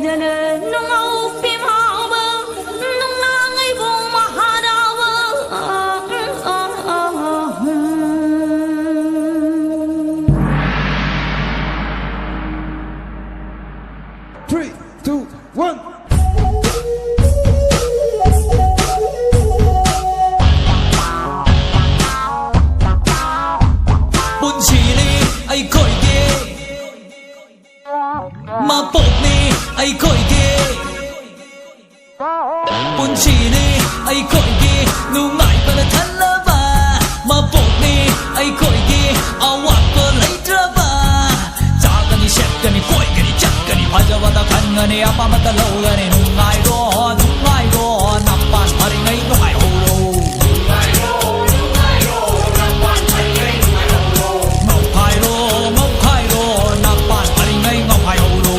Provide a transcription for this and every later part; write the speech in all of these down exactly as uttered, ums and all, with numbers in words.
ꯅꯨꯡꯉꯧ ꯄꯤꯃꯥꯎꯕ, ꯅꯨꯡꯅꯥꯡ ꯏꯕꯨꯡ ꯃꯍꯥꯔꯥꯎꯕ꯫ Three, two, one. ꯄꯨꯟꯁꯤꯅꯤ ꯑꯩꯈꯣꯏꯒꯤ, ꯃꯄꯣꯛꯅꯤ ꯑꯩꯈꯣꯏꯒꯤ, ꯄꯨꯟꯁꯤꯅꯤ ꯑꯩꯈꯣꯏꯒꯤ, ꯅꯨꯡꯉꯥꯏꯕꯅ ꯊꯜꯂꯕ ꯃꯄꯣꯛꯅꯤ ꯑꯩꯈꯣꯏꯒꯤ, ꯑꯋꯥꯠꯄ ꯂꯩꯇ꯭ꯔꯕ꯫ ꯆꯥꯒꯅꯤ, ꯁꯦꯠꯀꯅꯤ, ꯀꯣꯏꯒꯅꯤ, ꯆꯠꯀꯅꯤ, ꯐꯖꯕꯗ ꯈꯟꯒꯅꯤ, ꯑꯄꯥꯝꯕꯇ ꯂꯧꯒꯅꯤ꯫ ꯅꯨꯡꯉꯥꯏꯔꯣ, ꯅꯨꯡꯉꯥꯏꯔꯣ, ꯅꯄꯥꯟ ꯐꯔꯤꯉꯩ ꯅꯨꯡꯉꯥꯏꯍꯧꯔꯣ꯫ ꯉꯥꯎꯈꯥꯏꯔꯣ, ꯉꯥꯎꯈꯥꯏꯔꯣ, ꯅꯄꯥꯟ ꯐꯔꯤꯉꯩ ꯉꯥꯎꯈꯥꯏꯍꯧꯔꯣ꯫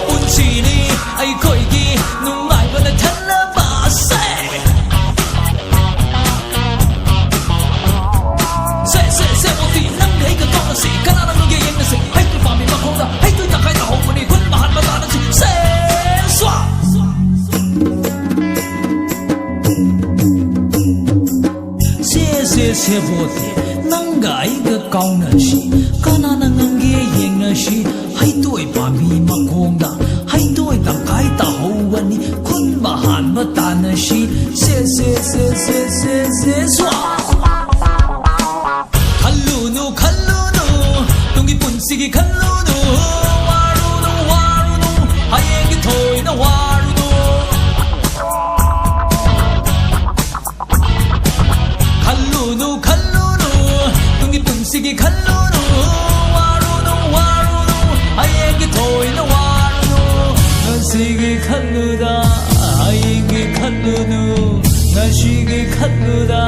ꯄꯨꯟꯁꯤꯅꯤ ꯑꯩꯈꯣꯏꯒꯤ, ꯅꯨꯡꯉꯥꯏꯕꯅ ꯊꯜꯂꯕ꯫ ꯁꯦ! ꯁꯦ, ꯁꯦ, ꯁꯦ, ꯃꯣꯇꯤ, ꯅꯪꯒ ꯑꯩꯒ ꯀꯥꯎꯅꯁꯤ꯫ ꯀꯅꯥꯅ ꯉꯝꯒꯦ ꯌꯦꯡꯅꯁꯤ꯫ ꯍꯩꯇꯨ ꯄꯥꯝꯕꯤ ꯃꯈꯣꯡꯗ ꯍꯩꯇꯨ ꯇꯪꯈꯥꯏ ꯇꯥꯍꯧꯕꯅꯤ꯫ ꯈꯨꯟ ꯃꯍꯥꯠꯄ ꯇꯥꯅꯁꯤ꯫ ꯁꯦ, ꯁ꯭ꯋꯥ! ꯁꯦ, ꯁꯦ, ꯁꯦ, ꯃꯣꯇꯤ, ꯅꯪꯒ ꯑꯩꯒ ꯀꯥꯎꯅꯁꯤ꯫ ꯀꯅꯥꯅ ꯉꯝꯒꯦ ꯌꯦꯡꯅꯁꯤ꯫ ꯍꯩꯇꯣꯏ ꯄꯥꯝꯕꯤ ꯃꯈꯣꯡꯗ ꯍꯩꯇꯣꯏ ꯇꯪꯈꯥꯏ ꯇꯥꯍꯧꯕꯅꯤ꯫ ꯈꯨꯟꯕ ꯍꯥꯟꯕ ꯇꯥꯅꯁꯤ꯫ ꯁꯦ, ꯁꯦ, ꯁꯦ, ꯁꯦ, ꯁꯦ, ꯁꯦ, ꯁ꯭ꯋꯥ! ꯈꯜꯂꯨꯅꯨ, ꯈꯜꯂꯨꯅꯨ, ꯇꯨꯡꯒꯤ ꯄꯨꯟꯁꯤꯒꯤ ꯈꯜꯂꯨꯅꯨ꯫ ꯋꯥꯔꯨꯅꯨ, ꯋꯥꯔꯨꯅꯨ, ꯍꯌꯦꯡꯒꯤ ꯊꯣꯏꯅ ꯋꯥꯔꯨꯅꯨ꯫ ꯈꯜꯂꯨꯅꯨ, ꯈꯜꯂꯨꯅꯨ, ꯇꯨꯡꯒꯤ ꯄꯨꯟꯁꯤꯒꯤ ꯈꯜꯂꯨꯅꯨ꯫ ꯋꯥꯔꯨꯅꯨ, ꯋꯥꯔꯨꯅꯨ, ꯍꯌꯦꯡꯒꯤ ꯊꯣꯏꯅ ꯋꯥꯔꯨꯅꯨ꯫ ꯉꯁꯤꯒꯤ ꯈꯜꯂꯨꯗ ꯍꯌꯦꯡꯒꯤ ꯈꯜꯂꯨꯅꯨ꯫ ꯉꯁꯤꯒꯤ ꯈꯜꯂꯨꯗ